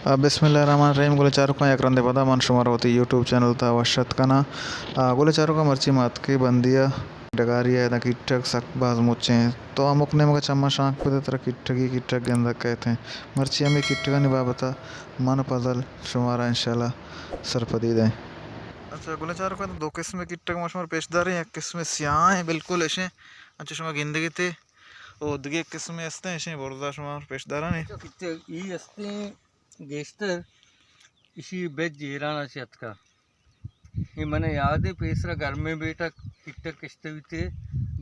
آ، بسم اللہ الرحمن الرحیم۔ گلیں چاروکاں، یک رندے پدا من شمارا وتی یوٹیوب چینل تا وش اتک کناں۔ آ، گلیں چاروکاں، مرچی ما اتکیں بندی ءَ، ڈگاری ءَ، ادا کیٹگ سک باز مچیں۔ تو ہمک نیمگ ءَ چماں شانک بدے، ترا کیٹگی کیٹگ گندگ کئیت ایں۔ مرچی ہمے کیٹگانی بابت ءَ من ءُ پزل شمارا انشاءاللہ سرپدی دیں۔ اچھا گلیں چاروکاں، دو قسم کیٹگ ما شمارا پیش داریں، یک قسم سیاہیں بالکل اشیں، انچو شما گندگی تے، او دگہ قسمے استیں، اشیں برزا شما پیش دارانی۔ اچھا، کیٹگ ای استیں، گیشتر اشی بج ایران ءَ چہ اتکا۔ اے من یاد ایں، پیسرا گرمیں بیٹا کیٹگ کشتہ بیتے،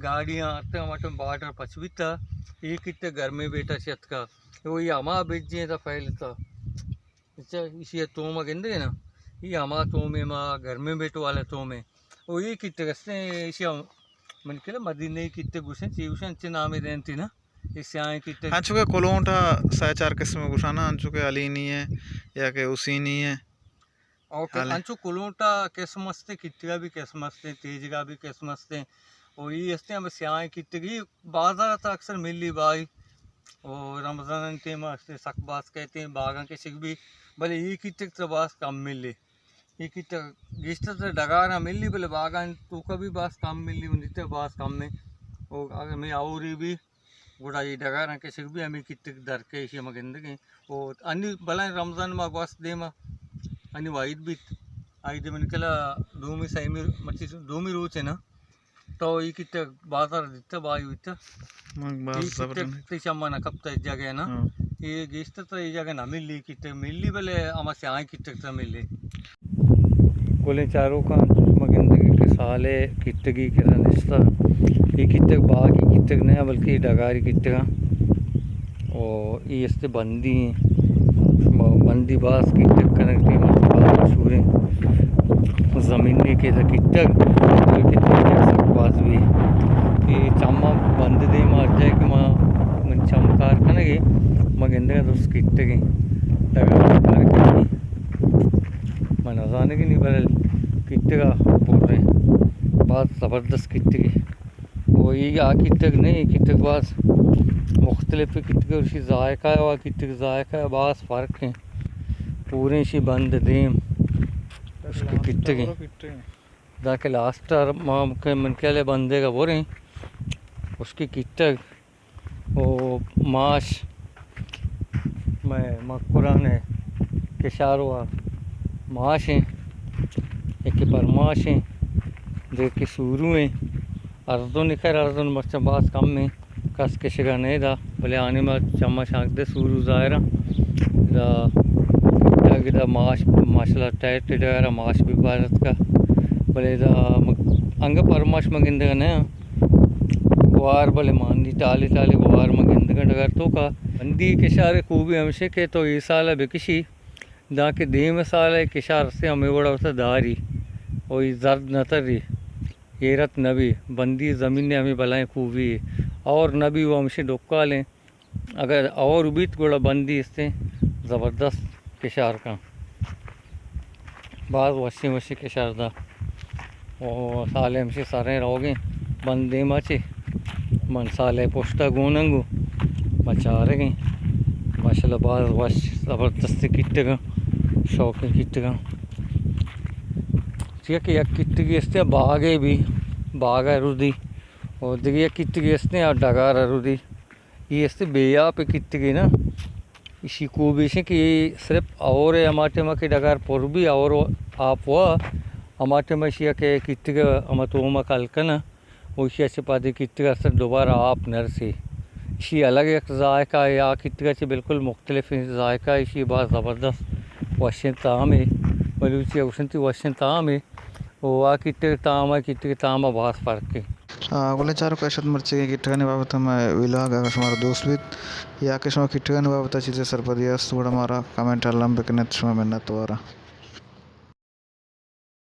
گاڑیاں آتے، ہما ٹائم بارڈر پچ بیتا، اے کیٹگ گرمیں بیٹا چہ اتکا۔ او اے ہما بجیں تا پھیلتا۔ اچھا، ایشی ءِ توم ءَ گندے نا، اے ہما تومے، ما گرمیں بیٹ والا تومے۔ او اے کیٹگ استیں، ایشی ءَ من کلا مدینہ کیٹگ گوشن، چی گوشن، چی نامے دینتی نا، اے سیاہیں کیٹگ۔ انچو کہ کلونٹ ءَ سئے چار قسم گوشانا، انچو کہ علینی ہے یا کہ حسینی ہے۔ او کہ ہلے۔ انچو کلونٹ ءَ قسم استیں، کیٹگا بھی قسم استیں، تیجگا بھی قسم استیں۔ او اے استیں ہمے سیاہیں کیٹگ، اے بازار ءَ تہ اکثر ملی بھائی۔ او رمضان ٹائم ءَ استیں سک باز کئیت ایں، باغاں کشگ بھی، بلے اے کیٹگ ترا باز کم ملی۔ اے کیٹگ گیشتر ترا ڈگاراں ملی، بلے باغاں توکا بھی باز کم ملی، اندی تہ باز کم ایں۔ او اگر ہمے اوری بھی گڑا اے ڈگاراں کشگ بھی ہمے کیٹگ در کئے، ایشی ءَ ما گندگیں۔ او انی بلائیں رمضان ما گوست دیما، انی وعید بیت، عید من کلا دومی سیمی، مرچی دومی روچ ہے نا، تو اے کیٹگ بازار دیتا، بائی بیتا۔ من باز اے زبر کیٹگ نہیں۔ تئی چماں نہ کپتا اے جگہ نا۔ ہاں۔ اے گیشتر ترا اے جگہ نہ ملی، کیٹگ ملی، بلے ہما سیاہیں کیٹگ ترا ملی۔ گلیں چاروکاں، انچوش ما گندگی کہ سالے کیٹگی کرا نشتہ۔ اے کیٹگ باغی کیٹگ نہ، بلکہ اے ڈگاری کیٹگاں۔ او اے است بندی ایں۔ شما بندی باز کیٹگ کنگ ٹیم ءَ باز مشہوریں۔ زمین نے کہ کیٹگ، بلکہ کیٹگ سک باز بھی۔ اے چماں بند دیم ءَ ہر جاہ کہ ما من چم کار کنگے، ما گندگا درست کیٹگیں۔ ڈگار کار کنگے۔ من نزانگی نی، بلے کیٹگا پریں۔ باز زبردست کیٹگے۔ او اے آ کیٹگ نہ ایں، کیٹگ باز مختلف کیٹگ، اشی ذائقہ ءُ آ کیٹگ ذائقہ ءَ باز فرق ایں۔ پوریں اشی بند دیم، اشکی کیٹگ ایں۔ دانکہ لاسٹ ءَ ما کہ من کہلے بندے گا بریں، اشکی کیٹگ۔ او ماش، مئے مکران ءِ کشاروا ماش ایں، یکے پرماش ایں، دگہ کہ سورو ایں۔ ارزن خیر، ارزن مرچاں باز کم ایں، کس کشگا نہ دا، بلے آنی ما چما شانک دے سورو ظاہرا۔ دا، دا ماش ماشاءاللہ ٹائٹ ڈگارا ماش بھی بارت کا، بلے دا انگا پرماش ما گندگا نہ۔ گوار بلے ماندی ٹالے ٹالے گوار ما گندگاں ڈگار توکا۔ بندی کشار ءِ خوبی ہمیش ایں کہ تو اے سال ءَ بکشی، دانکہ دیم سال ءَ کشار سے ہمے وڑا وتا داری، او اے زرد نہ تری، ایرت نہ بی، بندی زمین ءِ ہمے بلائیں خوبی ایں۔ اور نہ بی وہ ہمیش ڈکالیں۔ اگر اور بیت گڑا بندی استیں زبردست کشار کن۔ باز وشیں وشیں کشار دا۔ او سالے ہمشی سریں روگیں بند دیما چے۔ من سالے پشتا گوننگو۔ ما چارگیں۔ ماشاءاللہ باز وش زبردست کیٹگاں۔ شوقیں کیٹگاں۔ چیا کہ یک کیٹگی استیں باغے بھی، باغ رودی۔ او دگہ یک کیٹگی استیں آ ڈگار رودی۔ اے است بے آپ کیٹگے نا۔ ایشی خوبی ایش کہ اے صرف اور ہما ٹائم کہ ڈگار پر بی اور آپ وا، ہما ٹائم ایشی کہ کیٹگ ہما توما کل کنا، و ایشی چہ پد کیٹگ است دوبارہ آپ نرسی۔ ایشی الگ یک ذائقہ ہے، آ کیٹگ چہ بالکل مختلف ذائقہ ہے، ایشی باز زبردست وشیں طعم ہے، بلوچی گوشنتی وشیں طعم ہے۔ او آ کیٹگ تام ءُ کیٹگ تام ءَ باز فرق ایں۔ آ، گلیں چاروکاں، اش ات مرچیگیں کیٹگانی بابت ءَ مئے ویلاگ۔ اگاں شمارا دوست بیت یا کہ شما کیٹگانی بابت ءَ چیزے سرپدی است، گڑا مارا کمنٹ ءَ الم بکن ات۔ شمئے منت وار آں۔